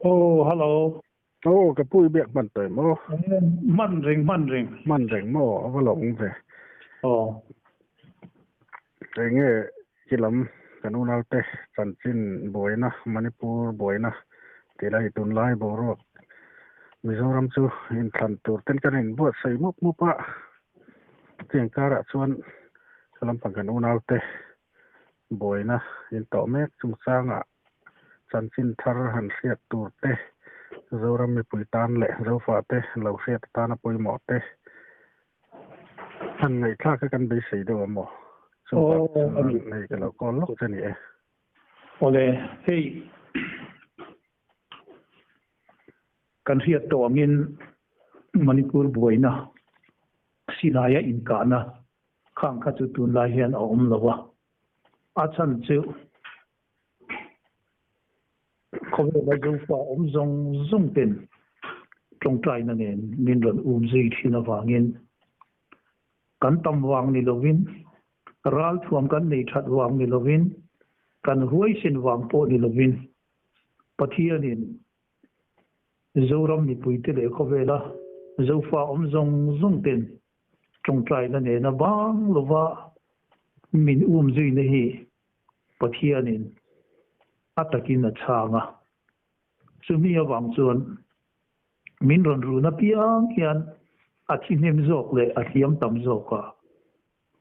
Aw hello. Aw ka pu i biak hman tawh em aw? Hman reng hman reng. Hman reng maw a va lo awm ve. Aw. Enge khi lam kan unaute chanchin buaina Manipur buaina tih lai tunlai boruak Mizoram chu inthlan tur ten kan inbuatsaih mup mup a, chutiang karah chuan salam pang kan unaute buaina intawh mek chungchangah chanchin thar han hriat tur te, Zoram mipui tan leh Zofa te lo hriat atana pawimawh te han ngaihthlak kha kan beisei deuh a maw? Chuvang chuan hei ka lo call lawk che ni e. Awle, hei kan hriat tawh angin Manipur buaina silaia inkahna khang kha chu tunlai hian a awm lo a, a chhan chu Khawvela Zofa awm zawng zawng ten tawngtaina nen min rawn um zui thin avangin kan tam vang ni lovin, ralthuam kan nei that vang ni lovin, kan huaisen vang pawh ni lovin Pathianin Zoram mipuite leh khawvela Zofa awm zawng zawng ten tawngtaina nena bang lova min um zuina hi Pathianin a takin a chhang a. Chumi avang chuan min rawn run apiang hian a thi hnem zawk leh a hliam tam zawk a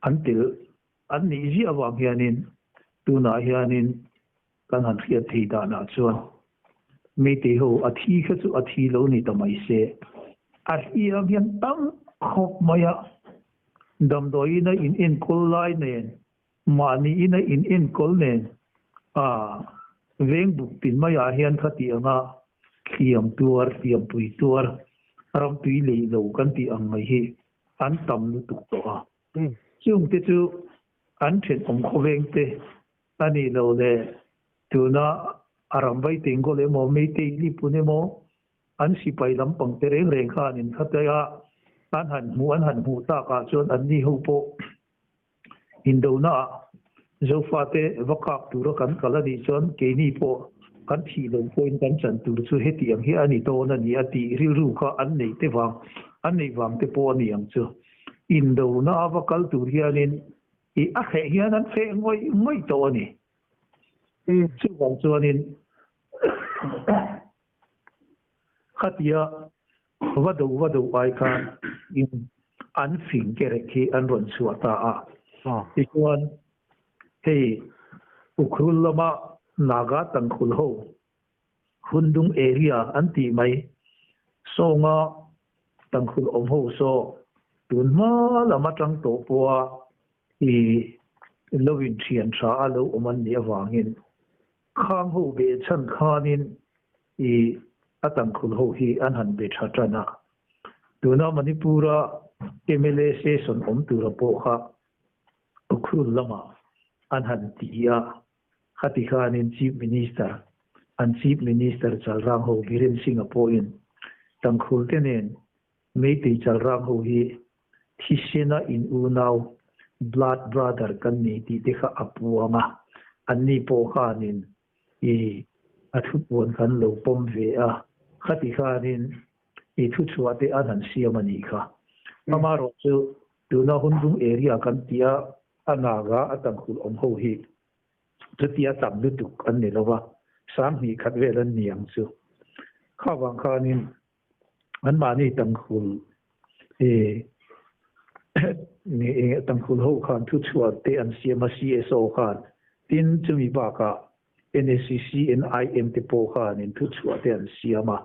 an tel an nih ziah avang hianin tunah hianin kan han hriat thei danah chuan Meitei ho a thi kha chu a thi lo ni ta mai se. A hliam hian tam khawp mai a, damdawiin a in enkawl lai nen Mahni ina in enkawl nen a veng buk tin maiah hian khati anga hliam tuar, hliampui tuar, ramtui lei lo kan tih ang mai hi an tam lutuk tawh a. Chungte chu an thenawm khawvengte a nih loh leh tuna a ram vai Tenggol emaw Meitei Lipun emaw an sipai lampang te reng reng kha an inkhatai a, an han hmuh an han hmuh takah chuan anni ho pawh Indonaah Zofate va kap tura kan kal a nih chuan keini pawh kan thih loh pawhin kan chan tur chu hetiang hi a ni dawn a ni a tih rilru kha an neih te vang an neih vang te pawh a ni ang chu. Indona a va kal tur hianin i a hreh hian an feh ngawih ngawih tawh a ni. Chuvang chuanin Khatia va do va do ai khan in an fing kerek hi an rawn chhuah ta a. Tichuan hei Ukhrul lama Naga Tangkhul ho Hundung area an tih mai sawnga Tangkhul awm ho saw tun hma lam atang tawh pawha i lo inthian tha a lo awm an nih avangin Khang ho be chhan khanin i a tangkhul ho hi an han be tha tan a. Tuna Manipur-a mla session awm tura pawh kha Ukhrul lamah an han ti a, khati khanin Chief Minister, an Chief Minister Chalrang ho Biren Singh-a pawhin tangkhul te nen Meitei Chalrang ho hi Thisena in unau, blood brother, kan ni tih te kha a puang a, anni pawh khanin i a thupuan kan lo pawm ve a, khati khanin i thuchhuah te an han siam a nih kha. Amaherawh chu tuna Hundung area kan tih a, a Naga a tangkhul awm ho hi chutia tam lutuk an ni lo va, 2000 vel an ni ang chu. Kha vang khanin Anmahni tangkhul i tangkhul ho khan thuchhuah te an siam a CSO khan tin chumi bakah NSCC NIM te pawh khanin thuchhuah te an siam a.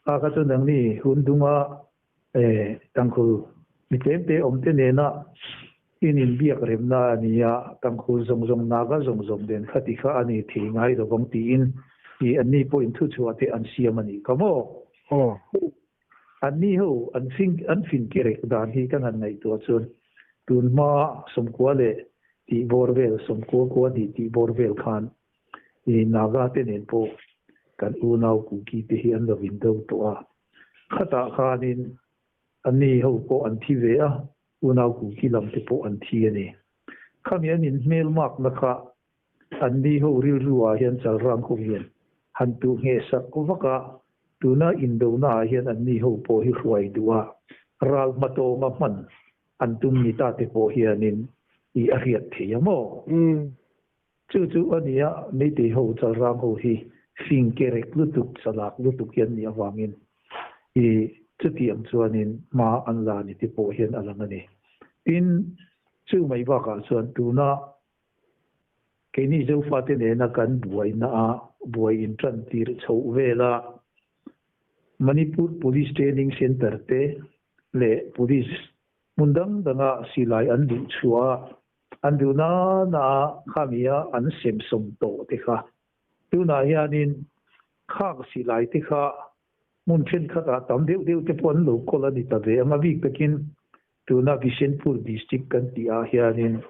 Kha kha chu nangni hun dunga tangkhul mi tlemte awm te nena in inbiak remna a ni a, tangkhul zawng zawng naga zawng zawng nen kha ti kha a ni thei ngai lovang tiin i anni pawhin thuchhuah te an siam a nih kha maw? Aw. Anni ho an fing an fin kerek dan hi kan han ngaihtuah chuan tun hma sawmkua leh tih bawr vel sawmkua kua hnih tih bawr vel khan i Naga te nen pawh kan unau Kuki te hi an lo indo tawh a, khatah khanin anni ho pawh an thi ve a, Unau Kuki lam te pawh an thi a ni. Khami an inhmelmakna kha an ni ho rilru ah hian Chalrang ho hian han tuh ngheh sak vak a, tuna indona ah hian anni ho pawh hi hruai duh a, ral hmatawnga hman an tum ni ta te pawh hianin i a hriat thei a maw? Chu chu a nia, Meitei ho chalrang ho hi fing kerek lutuk, chalak lutuk hi an nih avangin i chutiang chuanin hma an la ni te pawh hian a lang a ni. Tin, chu mai bakah chuan tuna Keini Zofate nena kan buaina a buai intan tir chhoh vela Manipur Police Training Centre te leh Police hmun dang danga silai an duh chhuah a, an duh nana a khamia an semsawm tawh te kha. Tunah hianin khang silai te kha hmun thenkhatah tam deuh deuh te pawh an lo kawl a ni ta ve ang a bik takin Tuna Bishenpur District kan tih ah hianin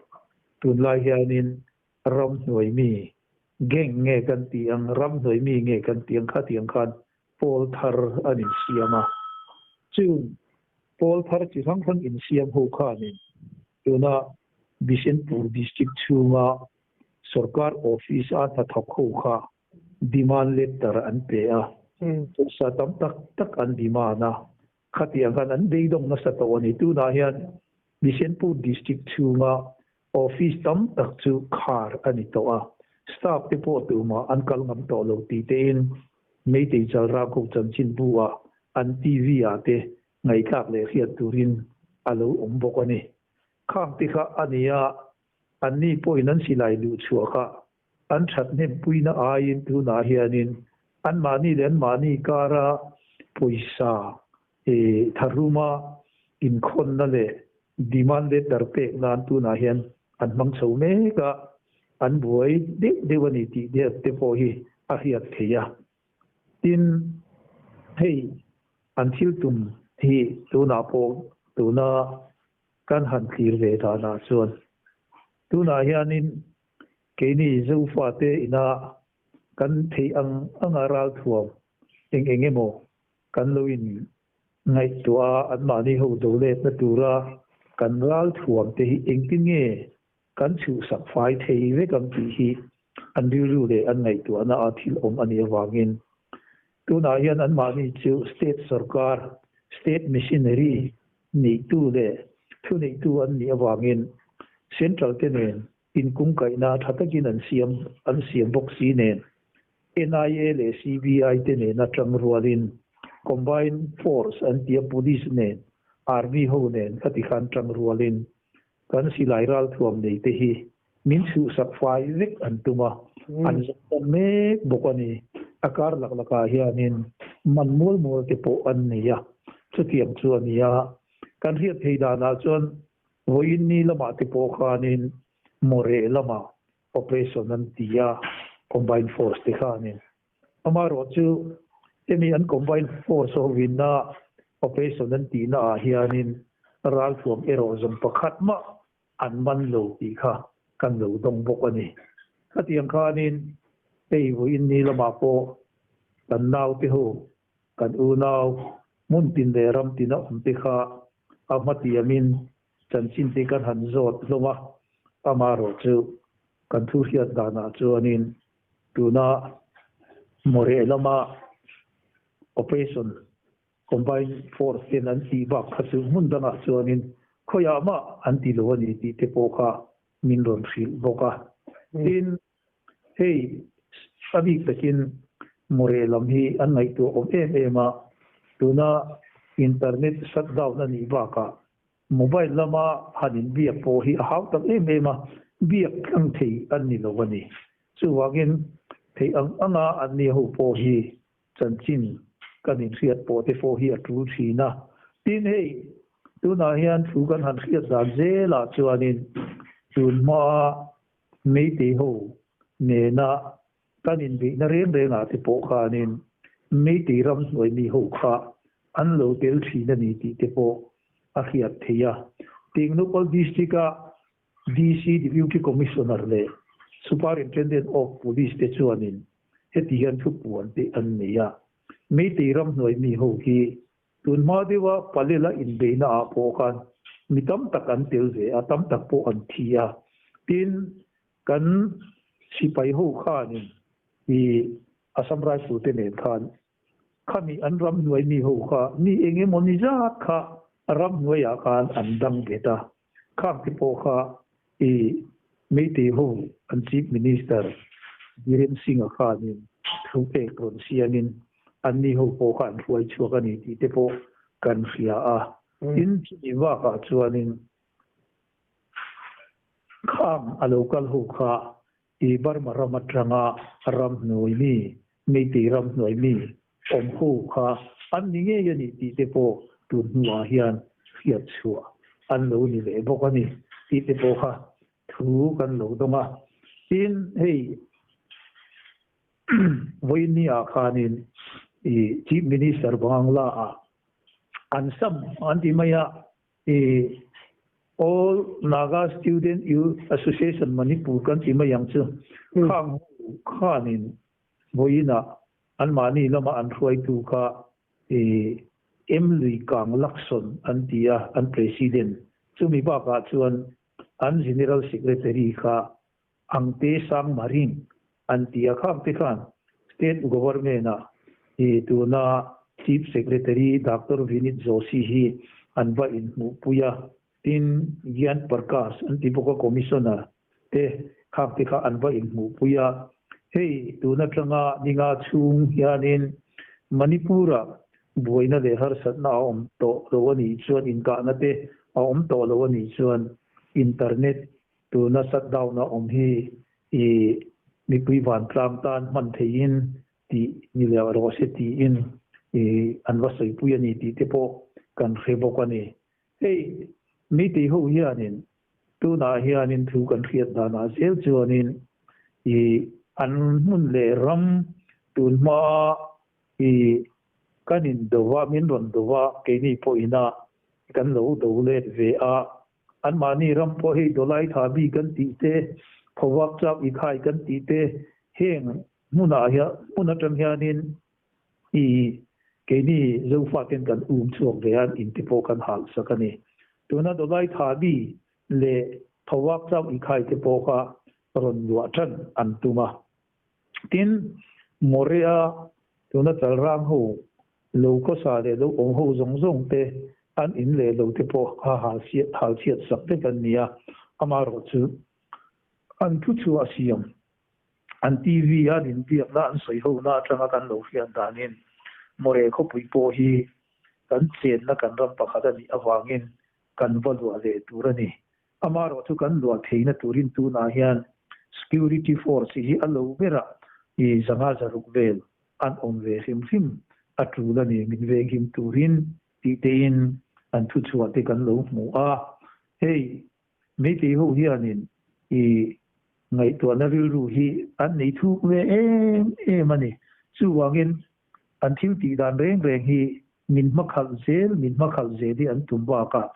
tunlai hianin ramhnuai mi gang nge kan tih ang, ramhnuai mi nge kan tih ang khatiang khan pawl thar an insiam a. Chung pawl thar chi hrang hrang insiam ho khanin tuna Bishenpur District chhunga sorkar office a hnathawk ho kha demand letter an pe a, pawisa tam tak tak an demand a. Khatiang khan an beidawng nasa tawh a ni. Tunah hian Bishenpur District chhunga office tam tak chu khar a ni tawh a, staff te pawh tumah an kal ngam tawh lo tih tein Meitei Chalrang ho chanchinbu ah an TV ah te ngaihthlak leh hriat turin a lo awm bawk a ni. Khang te kha a ni a, anni pawhin an silai luh chhuah kha An thathnempuina aiin tunah hianin anmahni leh anmahni kara pawisa tharuma inkhawnna leh demand letter pek nan tunah hian an hmang chho mek a, an buai deuh deuh a ni tih te pawh hi a hriat theih a. Tin, hei an thil tum hi tunah pawh tuna kan han thlir ve danah chuan tunah hianin Keini Zofate ina kan theih ang anga ralthuam eng eng emaw kan lo in ngaihtuah a, anmahni ho do letna tura kan ralthuam te hi engtin nge kan chhuhsak fai thei vek ang tih hi an rilru leh an ngaihtuahna a thil awm a nih avangin tunah hian anmahni chu state sorkar, state machinery neihtu leh thuneihtu an nih avangin central te nen inkungkaihna tha takin an siam an siam bawk si nen NIA leh CBI te nena tang rualin combine force an tia police nen army ho nen khati khan tang rualin kan silai ralthuam nei te hi min chhuhsak fai vek an tum a an zawng tan mek bawk a ni. A kar lak lakah hianin man mual mual te pawh an nei a, chutiang chu a ni a. Kan hriat thei danah chuan vawiin ni lamah te pawh khanin Moreh lamah operation an ti a, combine force te khanin. Amaherawh chu hemi an combine force hovina operation an tihna ah hianin ralthuam erawh zawng pakhat mah an man lo tih kha kan lo dawng bawk a ni. Khatiang khanin hei vawiin ni lamah pawh kan naute ho, kan unau hmun tin leh ram tina awm te kha a hmatiamin chanchin te kan han zawt hlawm a, amaherawh chu kan thu hriat danah chuanin tuna Moreh lama operation Combine force ten an tih bak kha chu hmun dangah chuanin khawiah mah an ti lo a ni tih te pawh kha min rawn hrilh bawk a. Tin, hei a bik takin Moreh lam hi an ngaihtuah awm em em a, tuna internet shutdown a nih bakah mobile lama han inbiak pawh hi a hau tak em em a, biak tlang thei an ni lo a ni. Chuvangin theih ang anga an ni ho pawh hi Chanchin kan inhriat pawh te pawh hi a tul thin a. Tin hei, tunah hian thu kan han hriat dan zelah chuanin tun hmaa Meitei ho nena kan inbeihna reng rengah te pawh khanin Meitei ram hnuai mi ho kha an lo tel thin a ni tih te pawh a hriat theih a. Tengnoupal District-a DC Deputy Commissioner leh Superintendent of Police te chuanin heti hian thupuan te an nei a, Meitei ramhnuai mi ho hi tun hma deuha Palela inbeihna ah pawh khan mi tam tak an tel ve a, tam tak pawh an thi a. Tin, kan sipai ho khanin i. Assam Rifle te nen khan khami an ramhnuai mi ho kha mi eng emaw ni zat kha ramhnuaiah khan an dang bet a, khang te pawh kha i Meitei ho an Chief Minister Biren Singh-a khanin thu pek rawn siamin anni ho pawh kha an hruai chhuak a ni tih te pawh kan hria a. Tin, chumi bakah chuanin khang a lo kal ho kha I Burma ram atanga ramhnuai mi, Meitei ramhnuai mi awm ho kha an ni ngei a ni tih te pawh tun hnuah hian hriat chhuah an lo ni leh bawk a ni tih te pawh kha thu kan lo dawng a. Tin, hei vawiin ah khanin i Chief Minister Bangla ah an sam an ti mai a, I All Naga Student Youth Association Manipur kan ti mai ang chu. Khang ho khanin vawiinah anmahni lama an hruaitu kha i M Lui Kang Lakson an ti a, an President. Chumi bakah chuan an General Secretary kha Angte Sang Maring an ti a, khang te khan State Government ah i tuna Chief Secretary Doctor Vinit Joshi hi an va inhmuhpui a, tin Gyan Prakash an ti bawk a Commissioner te khang te kha an va inhmuhpui a. Hei tun atanga ninga chhung hianin Manipur ah buaina leh harsatna a awm tawh lo a nih chuan inkahna te a awm tawh lo a nih chuan Internet Tuna shutdown a awm hi i mipui vantlang tan hman theihin tih ni leh rawh se tiin i an va sawipui a ni tih te pawh kan hre bawk a ni. Hei Meitei ho hianin tunah hianin thu kan hriat danah zel chuanin i an hmun leh ram tun hmaa i kan indova min rawn dova keini pawhina kan lo do let ve a. Anmahni ram pawh hei Dawlai tha bi kan tih te, Phawvak chak i khai kan tih te, heng hmunah hian hmun atang hianin i keini Zofaten kan um chhuak ve a, in te pawh kan halh sak a ni. Tuna Dawlai tha bi leh Phawvak chak i khai te pawh kha rawn luah tan an tum a. Tin, Morea tuna chalrang ho lo khawsa leh lo awm ho zawng zawng te an in leh lo te pawh kha hal chhiat sak vek an ni a, amaherawhchu an thu chhuah siam an TV a an inbiakna an sawi hona atanga kan lo hriat danin More khawpui pawh hi kan chenna kan ram pakhat a nih avangin kan va luah leh tur a ni. Amaherawhchu kan luah theihna turin tunah hian security force hi a lo berah i zanga zaruk vel an awm ve hrim hrim a tul a ni min venghim turin tih tein an thuchhuah te kan lo hmu a. Hei Meitei ho hianin i ngaihtuahna rilru hi an nei thuk ve em em a ni. Chuvangin an thil tih dan reng reng hi min hmakhalh zel, min hmakhalh zel hi an tum bakah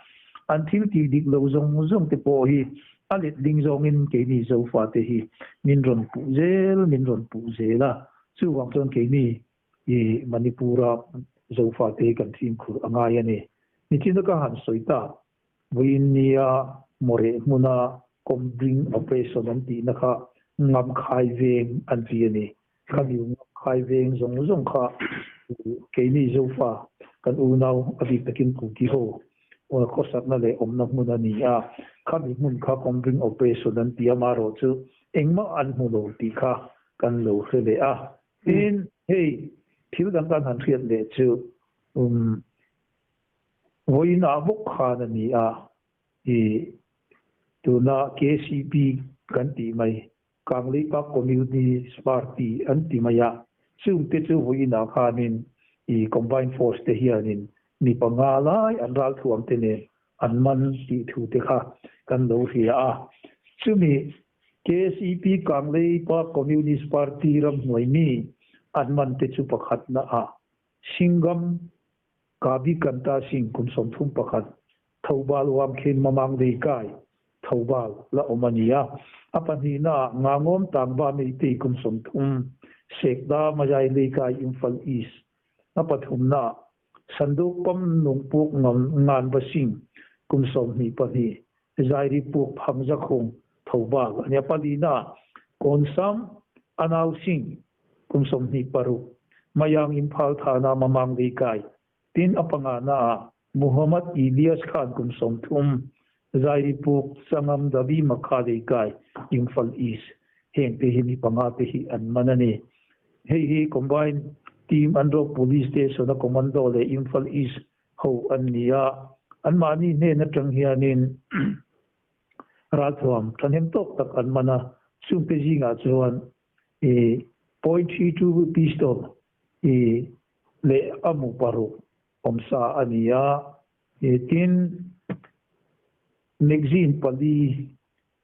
an thil tih dik lo zawng zawng te pawh hi a letling zawngin keini Zofate hi min rawn puh zel, min rawn puh zel a. Chuvang chuan keini i Manipur-a Zofate hi kan fimkhur a ngai a ni. Nichina ka han sawi tak, vawiin nia Mawreh hmuna Combing Operation an tihna kha Ngamkhai veng an ti a ni. Khami Ngamkhai veng zawng zawng kha keini Zofa kan unau a bik takin Kuki ho khawsakna leh awmna hmun a ni a, khami hmun kha Combing Operation an ti a, amaherawhchu engmah an hmu lo tih kha kan lo hre leh a. Tin, hei thil dang kan han hriat leh chu vawiinah bawk khan a ni a, i tuna KCP kan tih mai Kangleipa Communist Party an ti mai a, chungte chu vawiinah khanin i Combined Force te hianin mi panga lai an ralthuam te nen an man tih thu te kha kan lo hria a. Chumi KCP Kangleipa Communist Party ramhnuai mi an man te chu pakhatna ah Singam Kabi Kanta Singh kum 31, Thobal Wangkhen Mamang Leikai, Thobal la awm a ni a. A pahnihnaah Ngangawm Tangba Meitei kum 30, Sekda Mayai Leikai Imphal East. A pathumnaah Sanduk Pam Nungpuk Nganva Singh kum 22, Zairi Puk Phangzakhung, Thobal a ni. A palinaah Kawnsam Anau Singh. kum 26, Mayang Imphal Thana Mamang Leikai. Tin, a panganaah Muhammad Ilyas Khan kum 30, Zairipuk, Sangam Dabi Makha Leikai, Imphal East. Heng te hi mi panga te hi an man a ni. Hei hi Combined Team Andro Police Station a Commando leh Imphal East ho an ni a, anmahni hnen atang hianin ralthuam thahnem tawk tak an man a, chungte zingah chuan i .32 pistol i leh a mu paruk awmsa a ni a, tin magazine pali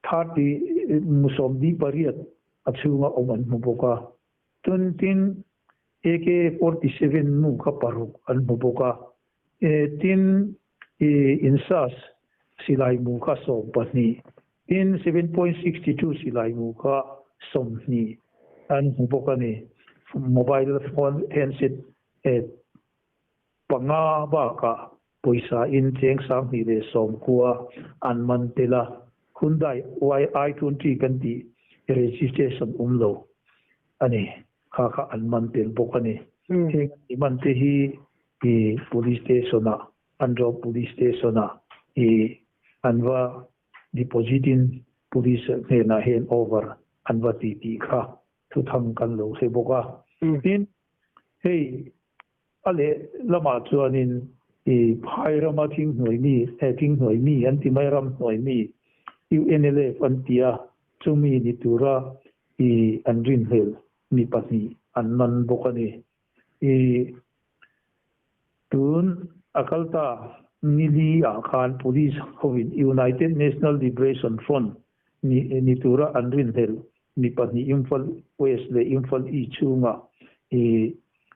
30 mu 48 a chhunga awm an hmu bawk a, chun tin AK-47 mu kha paruk an hmu bawk a, tin i INSAS silai mu kha 12, tin 7.62 silai mu kha 20 an hmu bawk a ni. Mobile phone handset panga bakah pawisa in cheng 2019 an man tel a, Hyundai i20 kan tih registration awm lo a ni, kha kha an man tel bawk a ni. Heng an ni man te hi i police station ah, Andro police station ah i an va deposit in police hnenah hand over an va ti tih kha thuthang kan lo hre bawk a. Tin, hei a leh lamah chuanin i phai rama thinghnuai mi, he thinghnuai mi an ti mai, ramhnuai mi UNLF an ti a, chumi ni tura i an rinhlelh mi pahnih an man bawk a ni. I tun a kal ta nili ah khan police hovin United National Liberation Front ni ni tura an rinhlelh mi pahnih Imphal West leh Imphal East chhunga i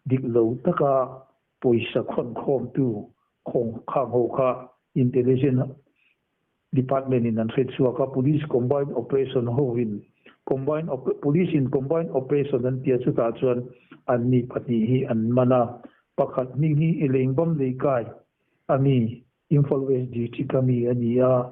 dik lo taka pawisa khawn khawmtu khawng khang ho kha intelligence Department in an hre chhuak a, Police Combined Operation hovin Combined Police in Combined Operation an tia chutah chuan an ni pahnih hi an man a, pakhat hming hi Elengbam Leikai a mi, Imphal West District a mi a ni a,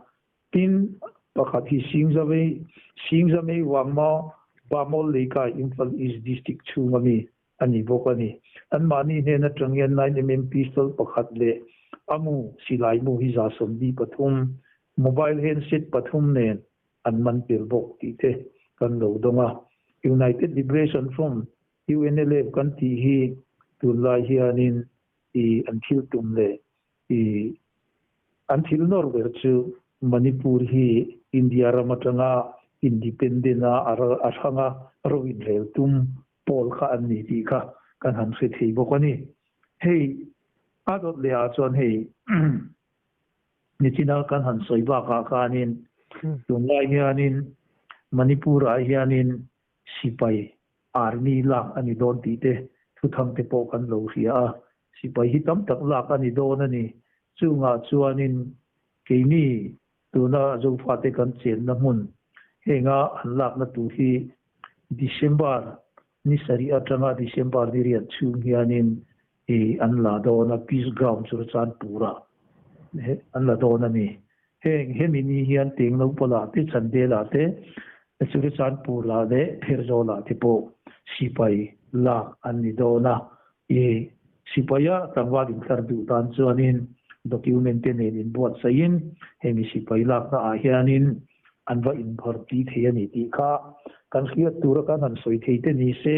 tin pakhat hi Singzamei Singzamei Wangma Bamol Leikai Imphal East District chhung a mi a ni bawk a ni. Anmahni hnen atang hian 9mm pistol pakhat leh a mu silai mu hi 133, mobile handset pathum nen an man tel bawk tih te kan lo dawng a. United Liberation Front, UNLF, kan tih hi tunlai hianin i an thil tum leh i an thil nawr ber chu Manipur hi India ram atanga independent a a hranga ro inrel tum pawl kha an ni tih kha kan han hre thei bawk a ni. Hei a dawt leh ah chuan hei nichina kan han sawi bakah khanin tunlai hianin Manipur ah hianin sipai army lak a ni dawn tih te thuthang te pawh kan lo hria a, sipai hi tam tak lak a ni dawn a ni. Chungah chuanin keini tuna Zofate kan chenna hmun henga an lakna tur hi December ni sarih atanga December ni riat chhung hianin i an la dawn a, Peace Ground Churachandpur ah an la dawn a ni. Heng hemi ni hian Tengnopalah te, Chandela te, Churachandpur ah leh Pherzawl ah te pawh sipai lak an ni dawn a. I sipaia tlangval intlar duh tan chuanin document te nen inbuatsaihin hemi sipai lakna ah hianin an va inphawrh tih thei a ni tih kha kan hriat tura kan han sawi thei te ni se,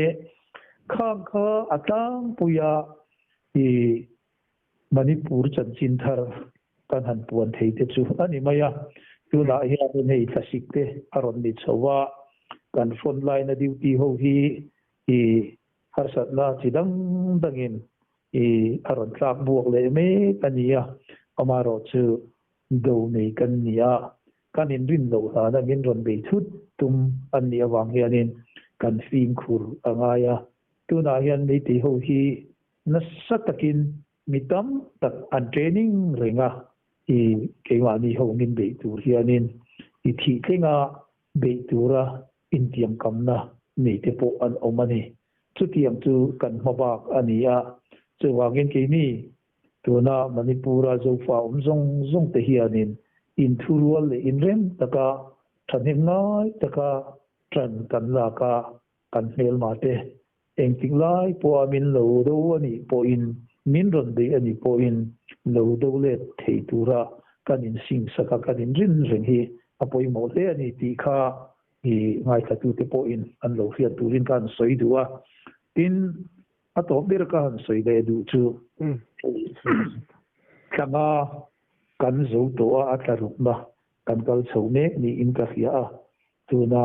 khang kha a tlangpuia i Manipur chanchin thar kan han puan thei te chu a ni mai a. Tunah hianin hei thlasik te a rawn ni chho a, kan front line a duty ho hi i harsatna chi dang dangin i a rawn tlak buak leh mek a ni a, amaherawh chu do nei kan ni a, kan inrin loh hlana min rawn bei thut tum an nih avang hianin kan fimkhur a ngai a. Tunah hian Meitei ho hi nasa takin mi tam tak an training reng a, i keimahni ho min beih tur hianin i thih thlenga beih tura intiamkamna nei te pawh an awm a ni. Chutiang chu kan hma bak a ni a, chuvangin keini tuna Manipura Zofa awm zawng zawng te hianin inthurual leh inrem taka thahnem ngai taka tan kan lak a, kan hmelma te. Engtik lai pawha min lo do a nih pawhin, min rawn bei a nih pawhin lo do let thei tura kan insingsak a, kan inrin reng hi a pawimawh hle a ni tih kha i ngaithlatute pawhin an lo hriat turin ka han sawi duh a. Tin, a tawp ber ka han sawi leh duh chu tlanga kan zo tawh a, a tla rukna kan kal chho mek niin ka hria a, tuna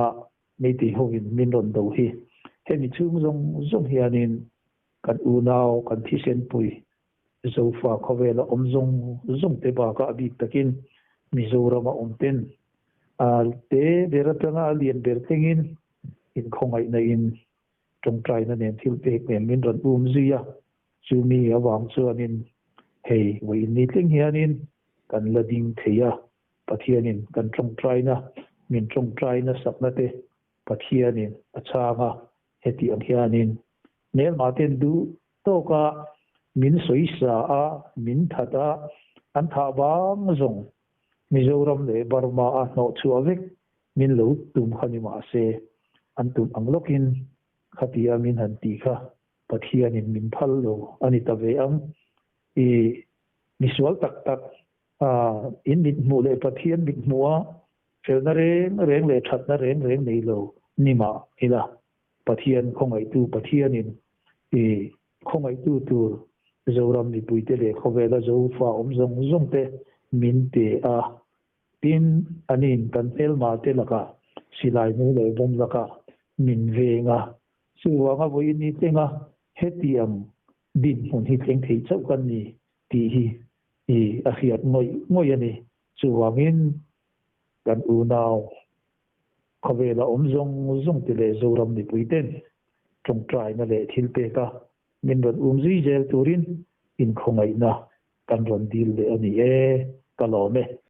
Meitei hovin min rawn do hi. Hemi chhung zawng zawng hianin kan unau, kan thisenpui, Zofa khawvela awm zawng zawng te bakah a bik takin Mizorama awm ten a te ber atanga a lian ber thlengin inkhawngaihna in tawngtaina nen thil pek nen min rawn um zui a. Chumi avang chuanin hei vawiin ni thleng hianin kan la ding thei a. Pathianin kan tawngtaina, min tawngtaina sakna te Pathianin a chhang a, heti ang hianin hmelma ten duh tawka min sawisa a, min that a, an thah vang zawng Mizoram leh Burma a hnawhchhuah vek min lo tum kha ni mahse an tum ang lawkin khatia min han tih kha Pathianin min phal lo a ni ta ve ang. I misual tak tak In mit hmuh leh Pathian mit hmuh a felna reng reng leh thatna reng reng nei lo ni mah ila, Pathian khawngaihtu Pathianin i khawngaihtu tur Zoram mipuite leh khawvela Zofa awm zawng zawng te min pe a, tin anin kan hmelma te lakah silai mu leh bawm lakah min veng a, chuvanga vawiin ni tlenga hetiang dinhmun hi thleng thei chauh kan ni tih hi i a hriat ngawih ngawih a ni. Chuvangin kan unau khawvela awm zawng zawng te leh Zoram mipui ten tawngtaina leh thil peka min rawn um zui zel turin inkhawngaihna kan rawn dil leh a ni e, ka lawm e.